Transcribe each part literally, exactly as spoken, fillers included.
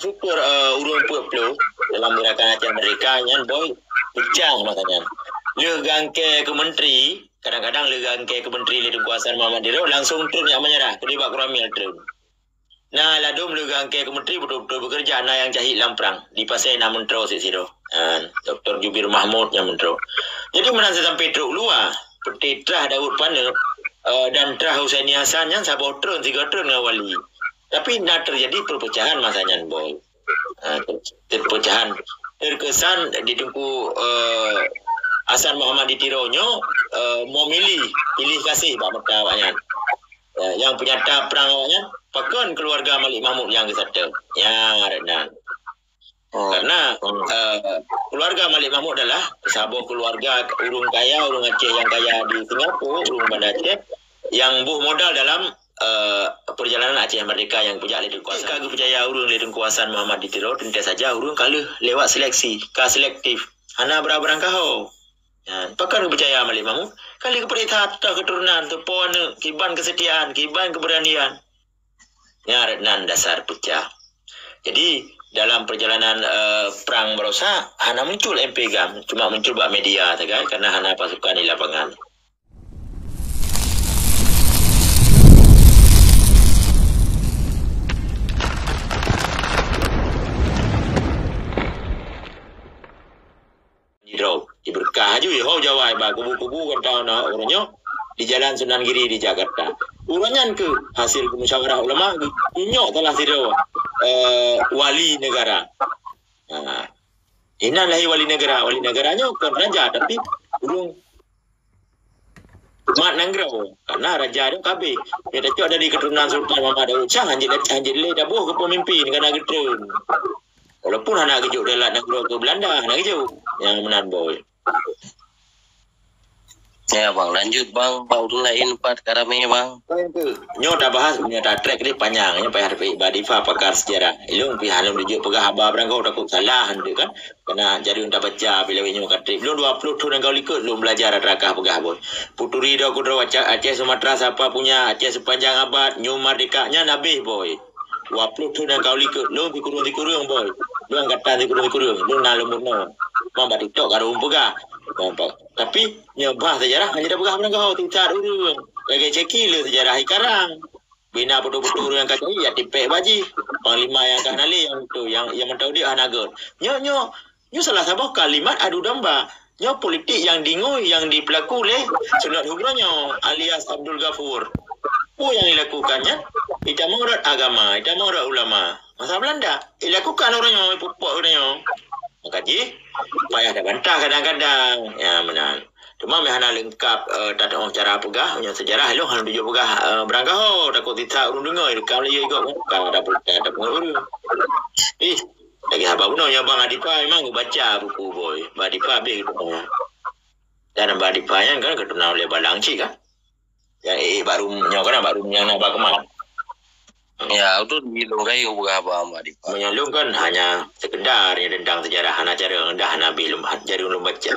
Syukur, eh, ureuëng peuet ploh dalam gerakan Aceh Merdeka nyan, boy, pecah masa nyan. Lheueh gangke keu menteri, kadang-kadang lheueh gangke keu menteri lé Teungku Hasan Muhammad Tiro, langsung trön jak meunyeurah, keudeh bak Koramil trön. Na ladôm lheueh gangke keu menteri beutôi-beutôi beukeureuja, na nyang syahid lam prang. Di Pasè na meuntroe sit sidroe. Ha, Doktor Jubir Mahmud nyang meuntroe. Jadi meunan sasampai trok luwa, peuté trah Daud Paneuk, eh, dan trah Husaini Hasan nyan saboh trön, sigoe trön ngon wali. Tapi na teujadi peupeucahan masa nyan, boy. Ha, ter-, terpeucahan. Terkesan di Teungku, eh, Hasan Muhammad di Tiro nyoe, eh, memilih, pilih kasih bak mata awaknyan. Eh, nyang peunyata prang awaknyan, pakon keuluwarga Malik Mahmud nyang geusateue. Ya, Retnan. Oh. Karena, oh, eh, keuluwarga Malik Mahmud adalah saboh keuluwarga ureuëng kaya, ureuëng Aceh nyang kaya di Singapura, ureuëng Banda Aceh, nyang boh modal dalam, eh, peurjalanan Aceh Merdeka nyang peujak lé Teungku Hasan. Ka geupeucaya ureuëng lé Teungku Hasan Muhammad di Tiro, teuntée saja ureuëng ka lheueh lewat seleksi, ka selektif, hana bra-bra kaho. Nyan, pakon geupeucaya Malik Mahmud? Ka lheueh geupeuriksa harta keuturonan, teupo aneuk, kiban keusetiaan, kiban keubeuranian. Nyan rot nan dasar peucah. Jadi, dalam peurjalanan, eh, prang barosa, hana muncul M P GAM, cuma muncul bak media sagai, karena hana pasukan di lapangan. Jidrob, jibeureukat laju, jiho jawai bak kubu-kubu gata na uroe nyoe di Jalan Sunan Giri di Jakarta. Uroe nyan keuh hasil musyawarah ulama, geutunyok salah sidroe, eh, wali negara. Ha. Inan lahé wali negara. Wali negara nyoe kon raja, tapi ureuëng mat nanggroe. Karena raja nyoe ka abéh. Nyoe tacok dari keturunan Sultan Muhammad Daud Shah, hanjeuet, hanjeuet lé taboh keu peumimpin, ka na geutreun. Walaupun hana geujok dalat nanggroe keu Belanda, hana geujok. Nyang meunan, boy. Ya, bang. Lanjut, bang. Bang, ureuëng laén pat ka ramé, bang. Nyoe tabahas, nyoe tatrek ni panyang. Nyoe payah tapeuék bak Difa pakar sejarah. Ilôn pih hana lôn jijok peugah haba beuranggoe, takot salah, kan? Karena jareueng tabaca, bila nyoe ka treb. Lôn dua ploh thon nyang ka likot lôn belajar, atra kah peugah, boy. Peuturi droe keudroe Aceh, Aceh Sumatra, sapa punya Aceh sepanjang abad, nyoe merdeka, nyan abéh, boy. Dua ploh thon nyang ka likot, lôn sikureueng-sikureueng, boy. Lôn angkatan sikureueng-sikureueng, lôn na lôn bunoe. Bang, bak TikTok ka lôn peugah. Bang, bang. Tapi, nyoe bah sejarah hana jipeugah beuranggoe, teucat ureuëng. Lagée caki le sejarah ikarang. Bina beutôi-beutôi ureuëng nyang ka cahé, ya tipék bak jih. Panglima nyang ka hana lé, nyang beutôi, nyang, nyang mantong udeb hana gét. Nyoe, nyoe, nyoe salah saboh kalimat adu domba. Nyoe politik nyang dingui nyang dipeulaku lé Sunat Hubro nyoe alias Abdul Ghafur. Peue nyang dilakukan nyan? Itamong rot agama, itamong rot ulama. Masa Belanda, ilakukan ureuëng nyoe, pupuk ureuëng nyoe. Maka jih, payah tabantah kadang-kadang. Ya, meunan. Cuma meuhana leungkap, eh, tatu'oh cara peugah, meunyoe sejarah lôn hana tuju peugah, eh, beuranggoe, takot titha ureuëng deungoe, ka lé igoe, ka dapeuet, ka dapeuet ureuëng. Ih, lagée haba bunoe nyoe Bang Adipa memang geubaca buku, boy. Bang Adipa habéh geupeugah. Dan Bang Adipa nyan kan geutunan oleh Balang cit kan? Nyang ék bak rum nyoe kan, bak rum nyang na bak keumah. Ya, udon di lôn rayeuk peugah haba Bang Adipa. Meunyoe lôn kan hanya sekedar nyang tentang sejarah, hana jareueng, dah hana bih lôn, jareueng lôn baca.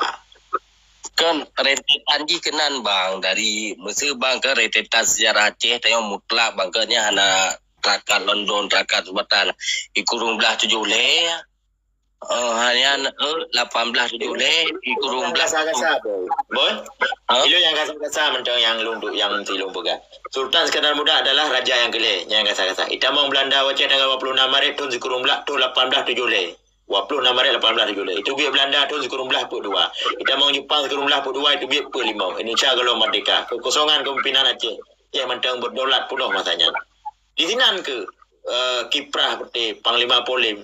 Kan rentetan jih keunan, Bang, dari meuseu Bang kan rentetan sejarah Aceh tanyoe mutlak Bang kan nyan hana teuka London, teuka Sultan. Di kureueng blaih tujoh lhèe, eh, hana, eh, lapan blaih tujoh lhèe, di kureueng blaih. Gasa-gasa, boy. Boy? Ha? Ilôn nyang gasa-gasa mantong nyang lôn duek, nyang meusti lôn peugah. Sultan Iskandar Muda adalah raja nyang keulhèe, nyang gasa-gasa. Itamong Belanda u Aceh tanggal dua puluh enam Maret thon sikureueng blaih, thon lapan blaih tujoh lhèe. Dua puluh enam Maret lapan blaih tujoh lhèe. Iteubiet Belanda thon sikureueng blaih peuet dua. Itamong Jepang sikureueng blaih peuet dua, iteubiet peuet limong. Indonesia gohlom merdeka. Kekosongan kepemimpinan Aceh. Aceh mantong berdaulat peunoh masa nyan. Di sinan keuh, eh, kiprah peuté Panglima Polem,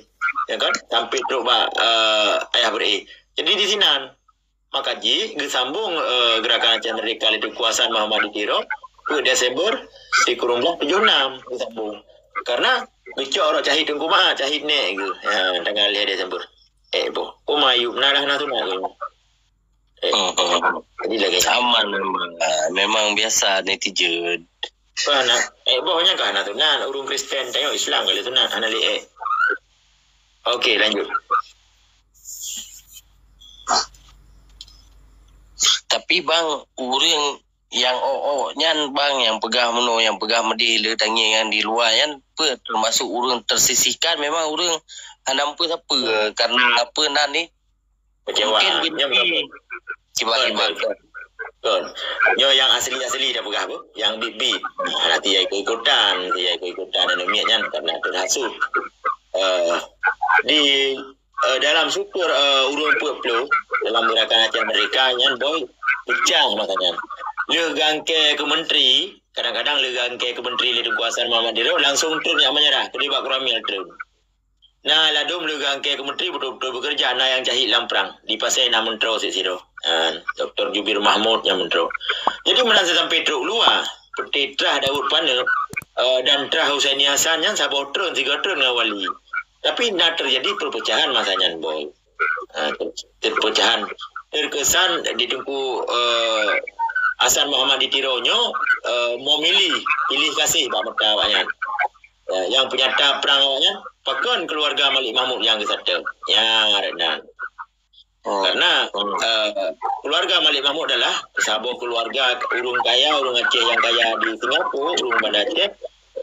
ya kan? Sampai trok bak, eh, Ayah Beureue. Jadi di sinan, maka jih geusambong, eh, Gerakan Aceh Merdeka lé Teungku Hasan Muhammad di Tiro, peuet Desember sikureueng blaih tujoh enam geusambong. Karena geucok rot cahit Teungku Maat, cahit nèk geuh. Ya, tanggal lhèe Desember. Eh, boh. Koma Ayub, na dah na sunat geuh. Eh, hmm, hmm. Jadi lagèe nyan. Aman memang. Ah, memang biasa netizen. Bah, na, eh, boh nyan ka hana sunat. Ureueng Kristen, tanyoe Islam ka lheueh sunat, hana lé, eh. Okey, lanjut. Tapi bang, ureueng nyang ôk-ôk nyan bang, nyang peugah meunoe, nyang peugah meudeh, le tangieng nyang di luwa nyan peuet, teumasuk ureuëng tersisihkan, memang ureuëng hana peue sapeue karena peue nan ni. Kecewa. Mungkin betul. Kiban-kiban. Kon. Nyoe nyang asli-asli dah peugah bu, nyang bit-bit. Nah, nanti ya ikut-ikutan, nanti ya ikut-ikutan anu miet nyan karena terhasut. Uh, di uh, dalam struktur uh, ureuëng peuet ploh dalam gerakan Aceh Merdeka nyan boy pecah masa nyan. Le gangke ke menteri, kadang-kadang le gangke ke menteri le Teuku Hasan Muhammad Diro langsung trön nyang menyerah, kedibak Koramil trön. Nah, ladom le gangke ke menteri betul-betul bekerja, na nyang cahit lam perang. Di Pasai na menteri sik sidroe. Uh, Doktor Jubir Mahmud nyang menteri. Jadi meunan sampai trok luwa, peuti trah Daud Paneuk uh, dan trah Husaini Hasan nyan saboh trön, tiga trön ngon wali. Tapi na terjadi perpecahan masa nyan boy. Uh, perpecahan terkesan di Teuku uh, Hasan Muhammad di Tiro nyoe uh, memilih pilih kasih bak mata awaknyan. Ya, yang penyata perang awaknyan pakon keluarga Malik Mahmud yang ke satu. Ya, Retnan. Oh. Karena oh. Uh, keluarga Malik Mahmud adalah saboh keluarga urung kaya, urung Aceh yang kaya di Singapura, urung Banda Aceh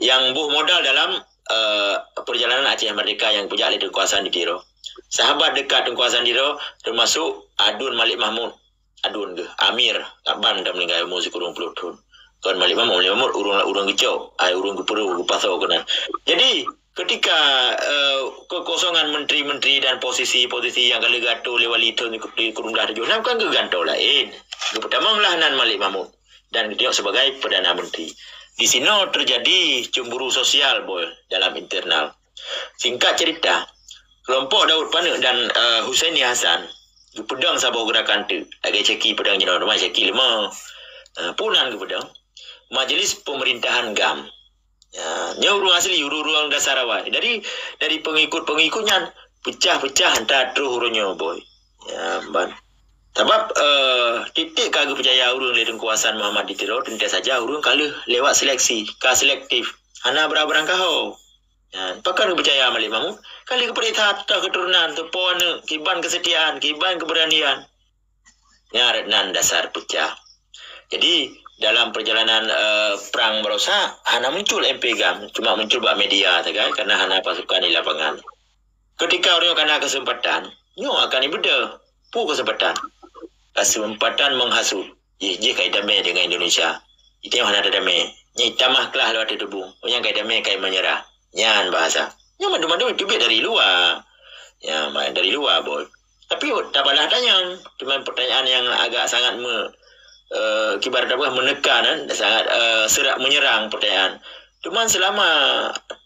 yang buh modal dalam uh, perjalanan Aceh Merdeka yang pejak oleh Teuku Hasan di Tiro. Sahabat dekat Teuku Hasan di Tiro termasuk Adun Malik Mahmud. Adun geuh Amir, kaban dah meninggal umur sikureueng puluh tahun. Kon Malik Mahmud, Malik Mahmud urung urung geucok, ai urung geupeureu geupasoe keunan. Jadi ketika uh, kekosongan menteri-menteri dan posisi-posisi yang ka lheueh geuatur lé wali thon di kureueng dah tujoh, nah bukan geugantoe laén. Geupetamong lah nan Malik Mahmud dan geutiyok sebagai Perdana Menteri. Di sinoe terjadi cemburu sosial boy dalam internal. Singkat cerita, kelompok Daud Paneuk dan uh, Husaini Hasan geupeudong saboh gerakan teuk. Lagèe Syeki peudong jinoe, teuma Syeki leumah. Uh, peue nan geupeudong? Majlis Pemerintahan GAM. Ya, nyoe ureuëng asli, ureuëng-ureuëng dasar awai. Dari dari pengikut-pengikut nyan pecah-pecah entah troh ureuëng nyoe boy. Ya, ban. Sabab uh, titik ka geupeucaya ureuëng lé Teuku Hasan Muhammad di Tiro, teuntèe saja ureuëng ka lheueh lewat seleksi, ka selektif. Hana barang-barang kaho. Nyan, pakon geupeucaya Malik Mahmud? Ka lheueh geupeuriksa harta keuturonan, teupo aneuk, kiban keusetiaan, kiban keubeureunian. Nyan rot nan dasar peucah. Jadi dalam perjalanan uh, perang barosa hana muncul M P GAM, cuma muncul bak media sagai karena hana pasukan di lapangan. Ketika ureuëng ka na kesempatan, nyoe akan ibeudôh. Peue kesempatan? Kesempatan menghasut. Jih, jih kai damé dengan Indonesia. Itu yang hana damé. Nyai tamah kelah lewat tubuh. Yang kai damé kai menyerah. Nyan bahasa. Nyan mandum-mandum itu biar dari luar. Ya, dari luar boy. Tapi tabalah tanyong. Cuma pertanyaan yang agak sangat me, uh, kibar apa menekan, eh, sangat uh, serak menyerang pertanyaan. Cuma selama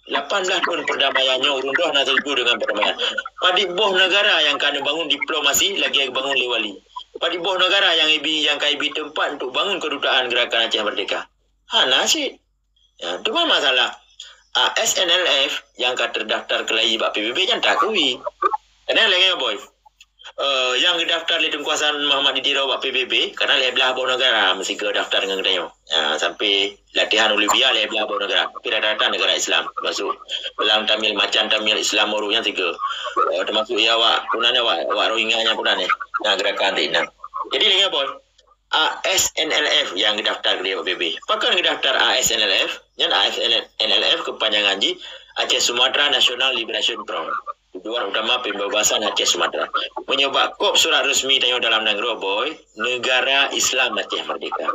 lapan belas tahun perdamaian nyoe ureuëng droe hana setuju dengan perdamaian. Padit boh negara yang ka neubangun diplomasi lagèe geubangun lé Wali. Padit boh negara yang ibi yang ka ibi teumpat untuk bangun kedutaan Gerakan Aceh Merdeka. Hana cit. Ya, cuma masalah A S N L F yang ka terdaftar keulayi bak P B B nyan takui. Kadang lagèe boy. Uh, yang daftar lé Teuku Hasan Muhammad di Tiro bak P B B, karena lhèe blah boh negara mesti daftar dengan geutanyoe. Ya, sampai latihan Olimpia lhèe blah boh negara. Tapi rata-rata negara Islam. Termasuk dalam Tamil, macam Tamil Islam baru yang tiga. Uh, termasuk ya awak, kunanya awak, awak Rohingya yang kunanya. Nah, gerakan di nah. Jadi lagi apa? A S N L F yang daftar ke dia P B B. Pakon daftar A S N L F? Yang A S N L F kepanjangan ji Aceh Sumatra National Liberation Front. Tujuan utama pembebasan Aceh Sumatra. Menyebab kop surat resmi tanyoe dalam nanggroe boy, negara Islam Aceh Merdeka.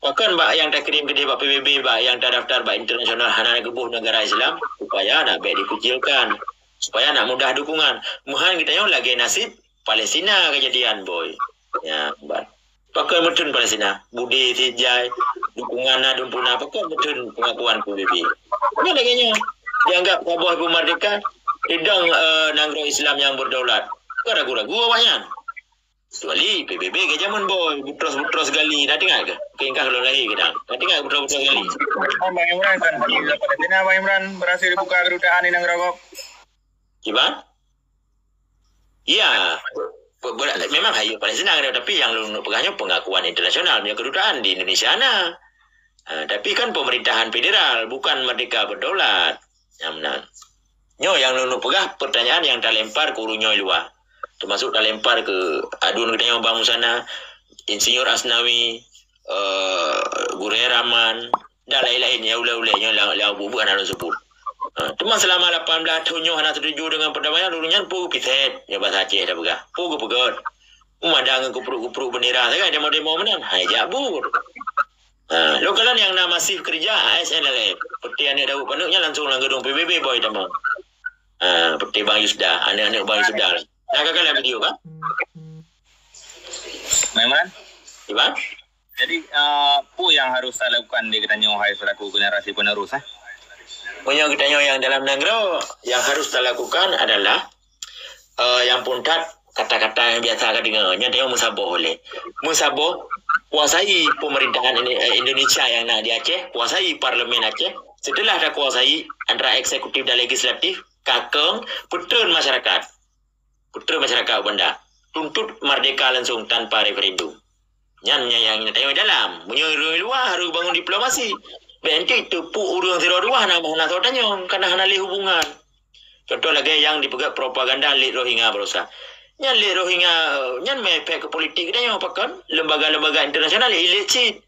Pakon bak yang takirim ke dia bak P B B, bak yang tadaftar bak internasional hana geuboh negara Islam, supaya nak baik dikucilkan, supaya nak mudah dukungan. Muhan kita nyoe lagi nasib Palestina kejadian boy. Ya, ban. Pakon meuteun Palestina, budé sijai, dukungan na dumpuna, pakon meuteun pengakuan P B B. Nyoe lagèe nyoe, dianggap saboh ibu merdeka, idong uh, nanggroe Islam yang berdaulat. Bukan ragu-ragu awaknyan. Kecuali P B B ke zaman boy, butros-butros gali, na teuingat ke? Kengkah lom lahé ke dang. Na teuingat butros-butros gali? Bang Imran kan, Palestina Bang Imran berhasil buka kedutaan di nanggroe. Kiban? Ya, memang hayo Palestina, tapi yang lôn peugah nyoe pengakuan internasional punya kedutaan di Indonesia na. Ha, tapi kan pemerintahan federal, bukan merdeka berdaulat. Yang benar. Nyoe yang lôn peugah pertanyaan yang talempar ke ureuëng nyoe luar. Termasuk talempar ke Adun geutanyoe Bang Musana, Insinyur Asnawi, eh, Gurèe Rahman, dan laén-laén nyang ulèe-ulèe nyoe lam, lam buet-buet hana lôn seubut. Eh, teuma selama lapan belas thon nyoe hana setuju dengan perdamaian, ureueng nyan peue piset, nyoe bahasa Aceh tapeugah. Peue geupeugöt? Meumada ngon geuprok-geuprok bendera sagai demo-demo meunan. Hai jak buet. Ha, lôn kalon nyang na masif keurija A S N L F. Peuté aneuk Daud Paneuk nyan langsung lam geudong P B B boh tamong. Ha, peuté Bang Yusda, aneuk-aneuk Bang Yusda. Na ka kalon video kan? Memang. Iban? Jadi, uh, peue nyang harus talakukan di geutanyoe hai selaku generasi penerus, eh? Meunyoe geutanyoe nyang dalam nanggroe, yang harus talakukan adalah, eh, nyang phôn that kata-kata nyang biasa ka deungoe, nyan tanyoe meusaboh lé. Meusaboh, kuasai pemerintahan Indo-, eh, Indonesia nyang na di Aceh, kuasai parlemen Aceh. Setelah takuasai antara eksekutif dan legislatif, kakeng, peutreun masyarakat. Peutreun masyarakat banda. Tuntut merdeka langsung tanpa referendum. Nyan nyang, nyang tanyoe dalam. Meunyoe ureueng luwa harus bangun diplomasi. Bèk enteuk teupuk ureueng sidroe dua hana, hana soe tanyong, karena hana lé hubungan. Contoh lagèe nyang dipeugah propaganda lé Rohingya baroesa. Nyan lé Rohingya, nyan meuefek keu politik geutanyoe pakon? Lembaga-lembaga internasional ilet cit.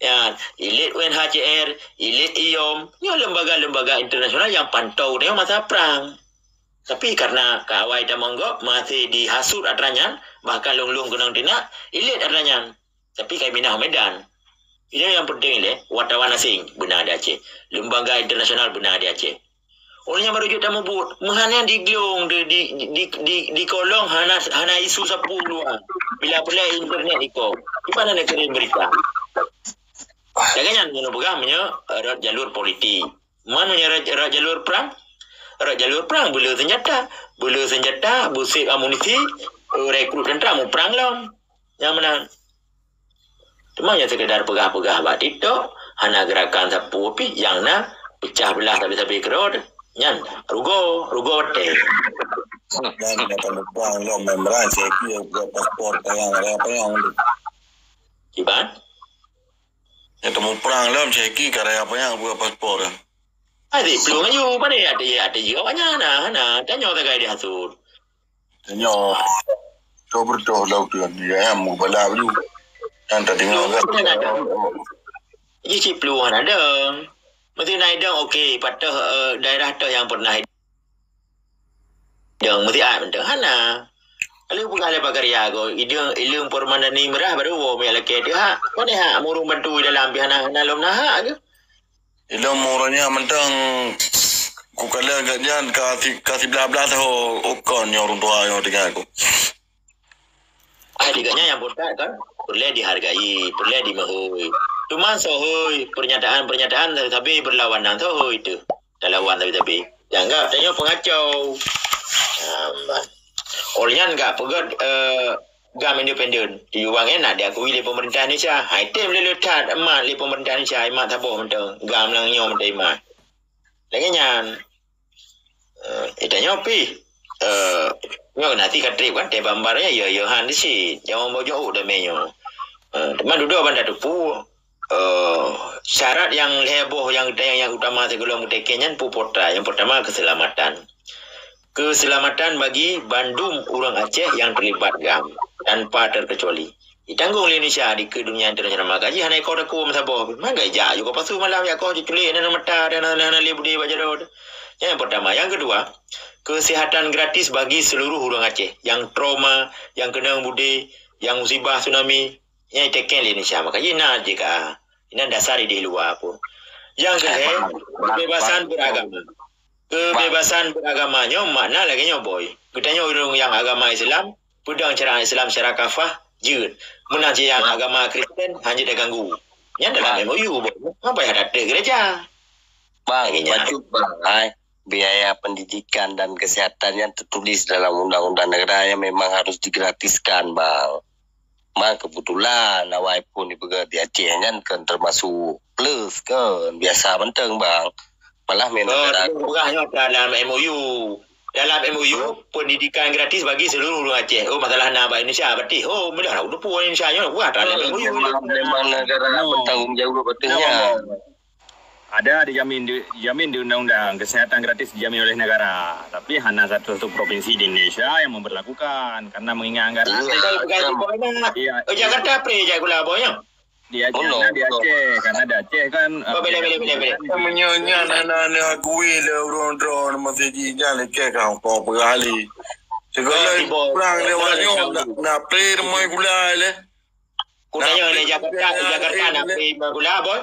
Ya, ilet U N H C R, ilet IOM, nyoe lembaga-lembaga internasional nyang pantau geutanyoe masa prang. Tapi karena kawai tamong gob masih dihasut atra nyan, bahkan lôn-lôn keunong tinak, ilet atra nyan. Tapi kai minah Medan. Ini yang penting lé, wartawan asing beuna di Aceh. Lembaga internasional beuna di Aceh. Oleh nyan baru jeuet tamubuet, meuhan nyan diglong, di, di, di, di, dikolong hana, hana isu sapeue luwa. Bila peureulèe internet iko, di mana nak kirim berita? Lagèe nyan nyoe peugah meunyoe, eh, rot jalur politik. Man meunyoe rot, rot jalur prang, rot jalur prang, beuleu seunjata, beuleu seunjata, beusép amunisi, eh, rekrut tentara muprang lom. Nyang meunan. Teuma nyang sekedar peugah-peugah bak TikTok, hana geurakan sapeue pih nyang na pecah beulah sabe-sabe keudroe. Nyan rugoe, rugoe watèe. Dan nyata muprang lom memang cek buat paspor tayang raya payang tu. Kiban? Nyata muprang lom cek karya apa yang buat paspor. Adik peluang aju, pada ada, ada juga awaknya, nah, nah, tanya tagai dihasut. Tanyoe, toh beureutoh lom keu dia nyang meubalak baju. Nyang tadeungoe kan. Ji cit peuluh hana dong. Meusti na idong, okey, pat toh, eh, daerah toh nyang pernah idong, meusti ai mantong hana. Lalu peugah lé Pak Karya ko, idong, ilong Permandani Meurah baru woe meuyak lakèe teuh hak. Kon hak murung bantu dalam pih hana, hana lom na hak keuh. Ilong ureueng nyan mantong kukalon gobnyan ka si-, ka siblah-blah saho ukon nyoe ureueng tuha nyoe tinggai ku. Ai di gobnyan nyang peureulèe kan, peureulèe dihargai, peureulèe dimeuhôi. Cuma sohôi, pernyataan-pernyataan sabe-sabe berlawanan sohôi teuh. Talawan sabe-sabe. Dianggap tanyoe pengacau. Nah, oleh nyan ka peugöt, eh, GAM independen. Di luwa nyan nak diakui lé pemerintah Indonesia. Hai tem lé le that mat lé pemerintah Indonesia, mat saboh mantong. GAM nang nyoe mantong mat. Lagèe nyan. Eh, tanyoe pih. Eh, nyoe nanti ka trép kan, teuh bambar nyan, ya, ya, han di sit. Jangan bojok damé nyoe. Eh, teuma dudoe ban tateupeue. Eh, syarat nyang lhèe boh nyang, nyang utama sigohlom geutekén nyan peue po that. Nyang pertama, keselamatan. Keselamatan bagi bandum ureueng Aceh nyang terlibat GAM tanpa terkecuali. Ditanggong lé Indonesia di keu dunia internasional. Maka jih hana iko takue meusaboh. Manggai jak juga pasu malam jak koh cucule na mata dan hana, hana lé budé bak jaroe. Nyang pertama. Yang kedua, kesehatan gratis bagi seluruh ureueng Aceh nyang trauma, nyang keunong budé, nyang musibah tsunami, nyang itekén lé Indonesia. Maka jih na J K A. Inan dasar idéh luwa pun. Yang kelhèe, kebebasan beragama. Kebebasan beragama nyoe makna lagèe nyoe, boy. Geutanyoe ureueng nyang agama Islam, peudong cara Islam secara kafah, jeuet. Meunan cit nyang agama Kristen, hana jeuet ganggu. Nyan dalam M O U, boy. Sampai hadapi gereja. Bang, lagèe nyan. Bacut, bang, ai. Biaya pendidikan dan kesehatan yang tertulis dalam undang-undang negara yang memang harus digratiskan, bang. Mang kebetulan awai pun dipeugah di Aceh nyan kan termasuk plus kan, biasa mantong, bang. Malah main negara. Peugah nyoe dalam M O U. Dalam M O U, pendidikan gratis bagi seluruh orang Aceh. Oh, masalah na bak Indonesia berarti. Oh, mudah lah, udah puan Indonesia nyoe. Wah, dalam M O U. Memang, memang negara bertanggung jawab betul nyan. Ada dijamin di, dijamin di undang-undang, kesehatan gratis dijamin oleh negara. Tapi hana satu-satu provinsi di Indonesia yang memperlakukan karena mengingat anggaran. Iya. Jakarta apa ya, Jack, gula boy nyoe? Di Aceh, Bunoe, nah, di Bunoe. Aceh, karena di Aceh kan, Oh, boleh, boleh, boleh, boleh. Meunyoe nyan hana neuakui lé ureueng droeneuh meuseujid nyan, lé kèe ka hongkong peugah lé. Sigohlom Oh, Ibu, kurang lé betul, wak nyoe, betul. Nak, nak pré rumoh gula lé. Ku tanyong lé Jakarta, Jakarta nak pré rumoh gula, Boy?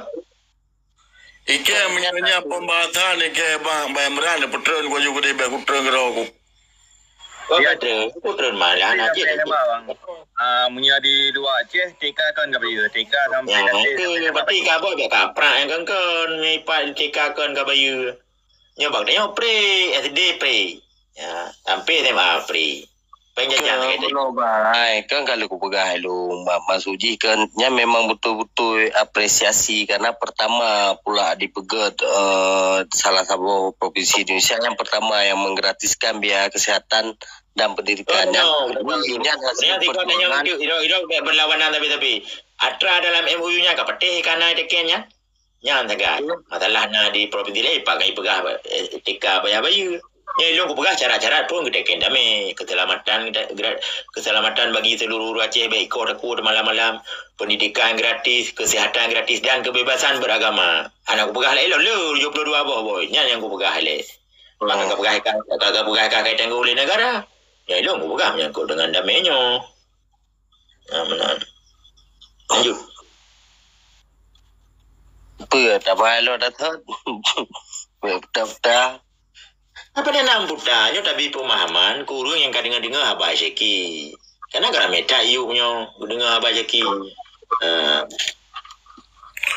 Ikèe meunyoe nyan pembahasan ikèe bang, bang Imran, peutrön ku aju keudeh, bèk kutreun keudroe ku. Oh, ya. Betul. Putron malah Tapi nak sampai cek. Lama, bang. Ah, meunyoe di luwa Aceh, T K kon ka bayeue, T K sampai Ya, T K itu sampai berarti dapat. Ka boh bèk kaprak nyang kon-kon, nyoe ipat T K kon ka bayeue. Nyoe bak nyoe pré, S D pré. Ya, sampai S M A pré. Penjajan Ke kata. Bunoe, bang. Ai, kan kalau kupeugah lu, ma-, maksud jih kan, nyan memang betul-betul apresiasi karena pertama pula dipeugèt, eh, salah satu provinsi Indonesia yang pertama yang menggratiskan biaya kesehatan dan pendidikan. Oh, no, no. Nyan hasil Nyan tiga tanya perjuangan. Untuk idok-idok bèk berlawanan tapi-tapi. Atra dalam M O U nya ka peuteh kana dekennya. Nyan sagai. Masalah na di provinsi lain, pak kai peugah, eh, T K payah bayeue. Nyan ilôn kupeugah syarat-syarat pun geuteken damé. Keselamatan, gra-, keselamatan bagi seluruh ureueng Aceh, bèk iko takot malam-malam. Pendidikan gratis, kesehatan gratis dan kebebasan beragama. Hana kupeugah laén lôn, le tujoh puluh dua boh, boy. Nyan nyang kupeugah lé. Maka ka peugah ka, ka, ka peugah ka kaitan oleh negara. Ya, ilôn kupeugah menyangkut dengan damé nyoe. Ha, meunan. Lanjut. Peue, tabahai lôn dah thot. Peue, peue, peue. Apa dah nam buta, nyoe tabi pemahaman, keu ureueng nyang ka deungoe-deungoe haba Syeki. Karena ka ramé that yub nyoe, deungoe haba Syeki. Ha.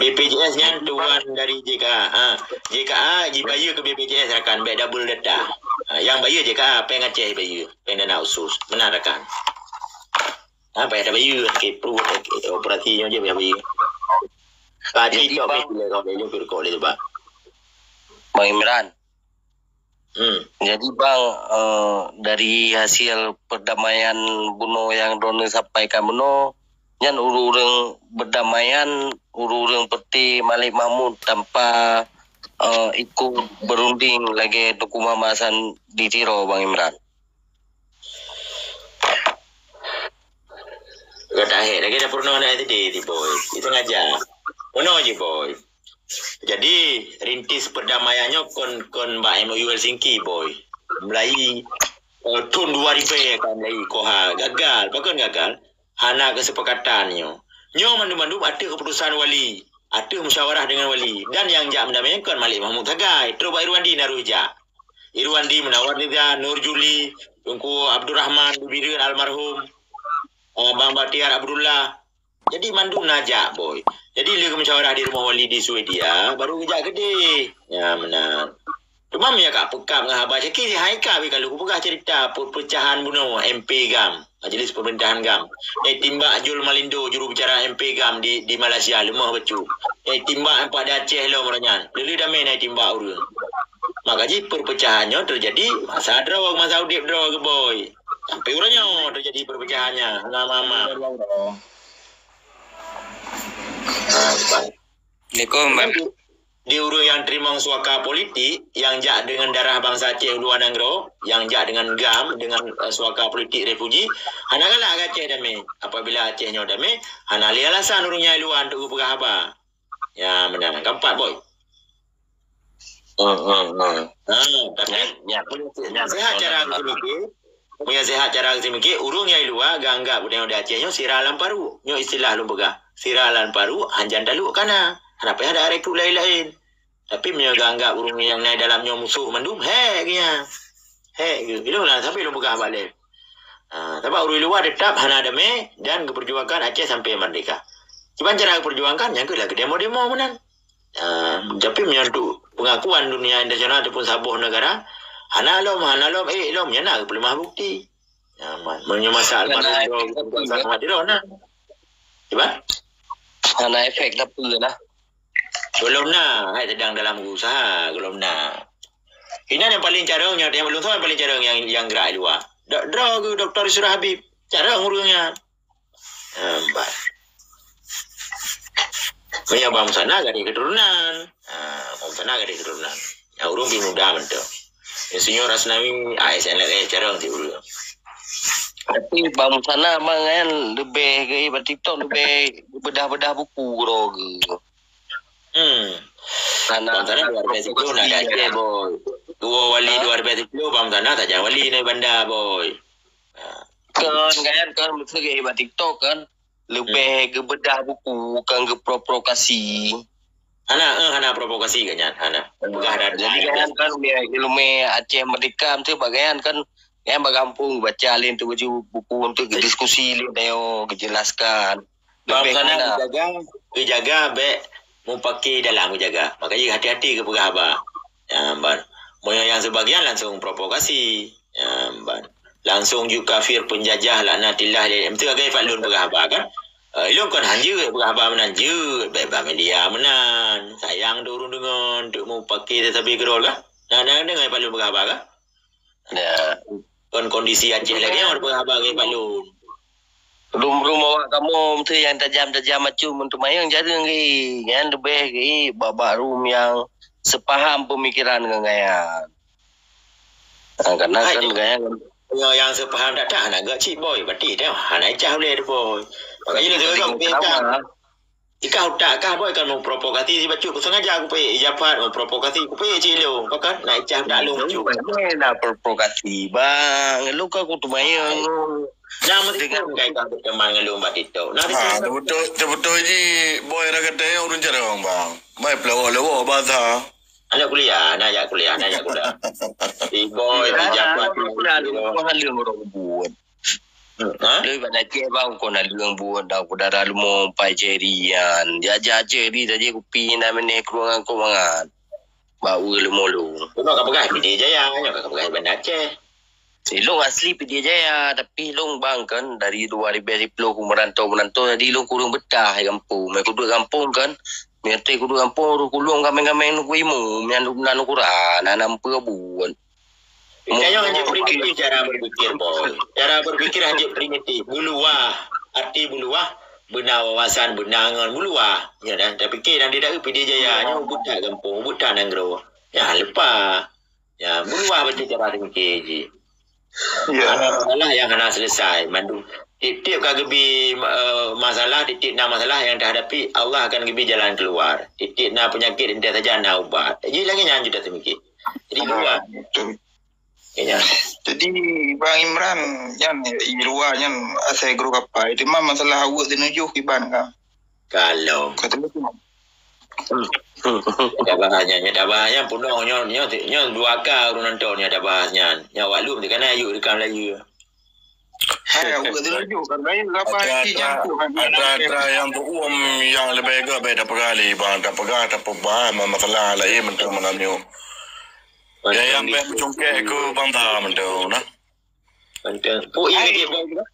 B P J S nyan tuan dari J K A. Ha. J K A jibayeue keu B P J S rakan, bèk double data. Ha, nyang bayeue J K A, péng Aceh bayeue, péng dana khusus. Meunan rakan. Ha, payah tabayeue, sakét pruet, sakét operasi nyoe jeuet payah bayeue. Ka Jadi, cicok Bang, pih lé kau, lé jungkut kau lé, Bang. Bang Imran. Hmm. Jadi, Bang, eh, dari hasil perdamaian bunoe nyang droeneuh sampaikan bunoe, nyan ureueng-ureueng perdamaian, ureueng-ureueng peuté Malik Mahmud tanpa, eh, ikut berunding lagèe Teungku Muhammad Hasan di Tiro, Bang Imran. Gata hek lagèe dah peurunoe na S D di, Boy. Itu sengaja. Peurunoe jih, Boy. Jadi, rintis perdamaian nyoe kon, kon bak M O U Helsinki, Boy. Mulai, eh, thon dua ribu ka mulai koha. Gagal. Pakon gagal? Hana kesepakatan nyoe. Nyoe mandum-mandum ateueh keputusan wali. Ateueh musyawarah dengan wali. Dan nyang jak meudamai kon Malik Mahmud sagai. Trok bak Irwandi na roh jak. Irwandi, Munawar Reza, Nur Juli, Teungku Abdul Rahman, Dubireuen almarhum, eh, Bang Bahtiar Abdullah. Jadi mandum na jak, Boy. Jadi lé geumusyawarah di rumoh wali di Swedia, baru geujak keudeh. Ya, meunan. Cuma meunyo ka peukab ngon haba Syeki, hai ka beh ka lheueh kupeugah cerita perpecahan bunoe M P GAM. Majlis Pemerintahan GAM. Eh, timbak Jul Malindo, juru bicara M P GAM di, di Malaysia, leumah bacut. Eh, timbak empat di Aceh lom uroe nyan. Lé-lé damé na timbak ureueng. Maka jih perpecahan nyoe terjadi masa droe, masa udép droe geuh, Boy. Sampai uroe nyoe terjadi perpecahan nyan. Hana mama. Assalamualaikum, Bang. Di ureueng nyang teurimong suaka politik, nyang jak deungon darah bansa Aceh u luwa nanggroe, nyang jak deungon GAM, deungon, eh, suaka politik refuji, hana galak keu Aceh damé. Apabila Aceh nyoe damé, hana lé alasan ureueng nyang i luwa untuk geupeugah haba. Ya, meunan. Keempat, Boy. Hmm, hmm, hmm. Ha, tapi nyan, nyan, nyan, sehat cara nyan. Meunyoe sehat cara geuseumiké, ureueng nyang i luwa geuanggap bunoe di Aceh nyoe sira lam paruek. Nyoe istilah lôn peugah. Sira lam paruek, hanjan taluk kana. Hana payah da rekrut laén-laén. Tapi meunyoe geuanggap ureueng nyang na dalam nyoe musoh mandum, hék geuh nyan. Hék geuh. Ilôn lah, sampai lôn peugah bak lé. Ha, sabab ureueng luwa teutap hana damé dan geupeurjuangkan Aceh sampai merdeka. Kiban cara geupeurjuangkan, nyang keuh lagèe demo-demo meunan. Ah, tapi meunyoe untuk pengakuan dunia internasional ataupun saboh negara, hana lom, hana lom, eh, lom, nyan na geupeuleumah bukti. Ah, ma-, meunyoe masa almarhum droe, hana efek droe, apa-apa, sama droe na. Kiban? Hana efek apa-apa lah. Belum na, hai sedang dalam usaha, belum na. Inan nyang paling carông, nyang, nyang belum tahu nyang paling carông nyang, nyang gerak di luwa. Dok, droe geuh Doktor Yusra Habib. Carông ureueng nyan. Ha, bah. Meunyo Bang Musana gadéh keuturonan. Ha, Bang Musana gadéh keuturonan. Ya, ureueng pi muda mantong. Insinyur Asnawi, A S N L A, carông ti ureueng. Tapi bang sana bang kan lebih ke bak TikTok lebih bedah-bedah buku keudroe geuh. Hmm. Sana Bang sana luar biasa tu nak dah boy. Dua wali luar biasa tu bang sana saja wali ni banda boy. Ha. Kan kan kan mesti ke bak TikTok kan lebih geubedah buku bukan geuprovokasi. Hana eh hana provokasi kat nyan hana. Peugah dah jadi kan kan dia ilmu Aceh Merdeka tu bagian kan yang bak gampông baca lain tu baju buku untuk diskusi lain dia jelaskan. Bang sana geujaga geujaga bek mupaki dalam geujaga. Makanya hati-hati ke peugah haba. Ya, ban. Moyo yang sebagian langsung provokasi. Ya, ban. Langsung ju kafir penjajah laknatillah. Mesti agai Pak Lun peugah haba kan? Uh, ilong kon hanjeuet peugah haba meunan jeuet bek bak media meunan. Sayang tu ureueng deungon untuk mupaki tetapi gerol kan? Nah, nah dengar Pak Lun peugah haba kan? Ya. Kon kondisi Aceh lagi yang berapa abang ke Pak Lun. Rum-rum awak kamoe tu yang tajam-tajam macam untuk mayang jarang lagi. Yang lebih lagi bak-bak rum yang sepaham pemikiran dengan gaya. Ha, karena kan gaya yang, yang sepaham tak tak nak gak cik boy berarti dah hana cah boleh tu boy. Makanya dia tu kan Ikah utak kah boy kan memprovokasi si bacut ku sengaja ku payah ijafat memprovokasi ku payah cik lu pakat nak icah utak lu bacut. Mana provokasi bang lu kau ku tumayang. Nah mesti kan kai kau teman ngelung bak TikTok. Nah ha, betul betul ji boy dah kata yang urun jarang bang. Mai pelawak-lawak bahasa. Anak kuliah, anak jak kuliah, anak jak kuliah. Si boy, si japat. Kuliah lu kau halu orang buat. Ha? Loi bak Aceh bang kon na leueng buet dah ku dara leumo pai ceri nyan. Jaja ceri saja kupi na mene krueng angkot mangat. Bak ue leumo lu. Kena ka peugah Pidie Jaya, kena ka peugah Banda Aceh. Ilong asli Pidie Jaya, tapi ilong bang kan dari dua ribu sepuluh ku merantau-merantau jadi ilong kurang betah di kampung. Mai kuduek kampung kan. Mete kuduek kampung ruh kulong kameng-kameng nuku imu, mian dubna nuku ra, na nampu buet. Kayong hanjeuet primitif cara berpikir boy. Cara berpikir hanjeuet primitif. Buluwah, arti buluwah beuna wawasan beuna ngon buluwah. Ya dah, tapi ke dan tidak Pidie Jaya nyoe buta gampông, buta nanggroe. Ya lupa. Ya buluwah betul cara berpikir ji. Ya. Ada masalah yang hana selesai. Mandu tiap-tiap ka gebi uh, masalah, tiap-tiap na masalah yang dihadapi, Allah akan gebi jalan keluar. Tiap-tiap na penyakit, entah saja na ubat. Jadi lagi nyan juda semikir. Jadi dua. Jadi Bang Imran nyan i luwa nyan asai guru kapai. Cuma masalah awak teunujoh kiban ka. Kalau. Kata betul. Ada bahas nyan, ada bahas nyan punoh nyoh nyoh nyoh dua ka urun nonton nyoh ada bahas nyan. Nyoh waklum tu kan ayuk rekam lagi. Hai, awak teunujoh kan lain apa hati nyangkut. Atra-atra yang tu um yang lebih gak baik dah pegali bang, dah pegang, dah pebah, masalah lain mentang malam nyoh. Ya yang baik bercungkek ke bangsa mentang nah. Mentang. Oh, iya dia baik dah.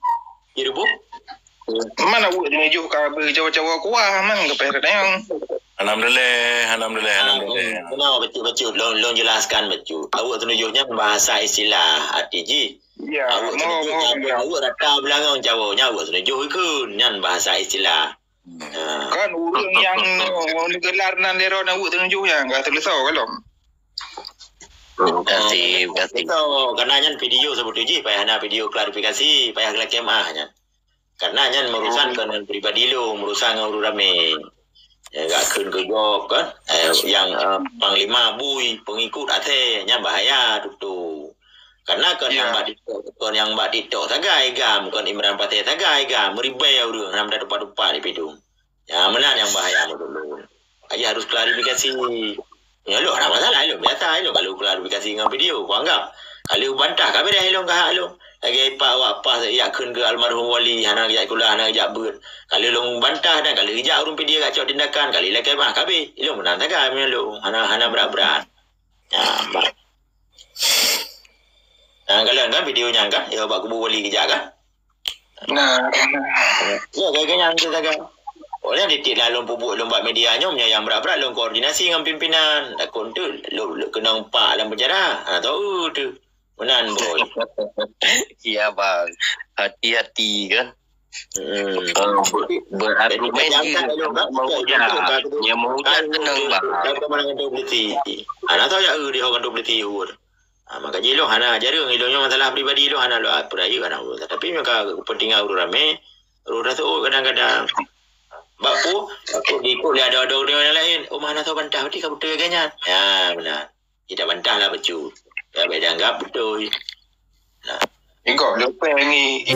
Iya bu. Mana buat dia menuju ke habis cawa-cawa kuah man ke payah datang. Alhamdulillah, alhamdulillah, alhamdulillah. Kenapa betul-betul long long jelaskan betul. Awak tunjuk nyan bahasa istilah arti ji. Ya, awak tunjuk awak rata belangong Jawa nya awak tunjuk ikun nyan bahasa istilah. Kan urang yang digelar nan lero na wut tunjuk yang ka selesai kalau. Kasih, kasih. So, karena nyan video sebut uji payah na video klarifikasi, payah gelak kemah nyan. Karena nyan merusan ke ngon pribadi lu, merusan ngon urang ramai. Ya, gak kheun ke gop kan. Eh, yang uh, panglima bui pengikut até nyan bahaya tutu. Karena kon yang bak TikTok, kon yang bak TikTok sagai gam, kon Imran Paté sagai gam, meribai urang hana tupat-tupat di pidung. Ya, meunan yang bahaya menurut lôn. Jadi harus klarifikasi. Ya, lo ada masalah lo biasa lo kalau klarifikasi dengan video, ku anggap. Kalau bantah kami dah lo kahak lo. Lagi pak awak pas yak kheun ke almarhum wali hana yak kula hana jak beut. Kalau lo bantah dan kalau ijak urung video kacau tindakan kali lagi mah kabe. Lo menang taga lo hana hana berat-berat. Ya, bah. Nah, kalian kan video nyan kan? Ya bak kubu wali kejak kan? Nah, ya kaya nyan kita kan. Oleh titik lalu pupuk lomba media nyonya yang berat-berat lom koordinasi dengan pimpinan. Takut tu lo lo kena empat dalam penjara. Ha tahu tu. Menan boy. Ya bang. Hati-hati kan. Hmm. Berargumen je menghujat. Yang menghujat tenang bang. Kata mana kata berhenti. Anak tahu ya di orang tu berhenti. Ha, maka jih lôn hana jareueng, ilôn nyoe masalah pribadi lôn hana lôn peurayeuk hana ureueng. Tapi maka kepentingan ureueng ramé, ureueng raseuôt kadang-kadang. Bak peue? Bak peue diikot lé adoe-adoe ureueng nyang laén. Oh, mah hana soe bantah, berarti ka beutôi lagèe nyan. Ya, beuna. Kita bantah lah bacut. Ya, bèk dianggap beutôi. Nah. Ikot lupeng ni.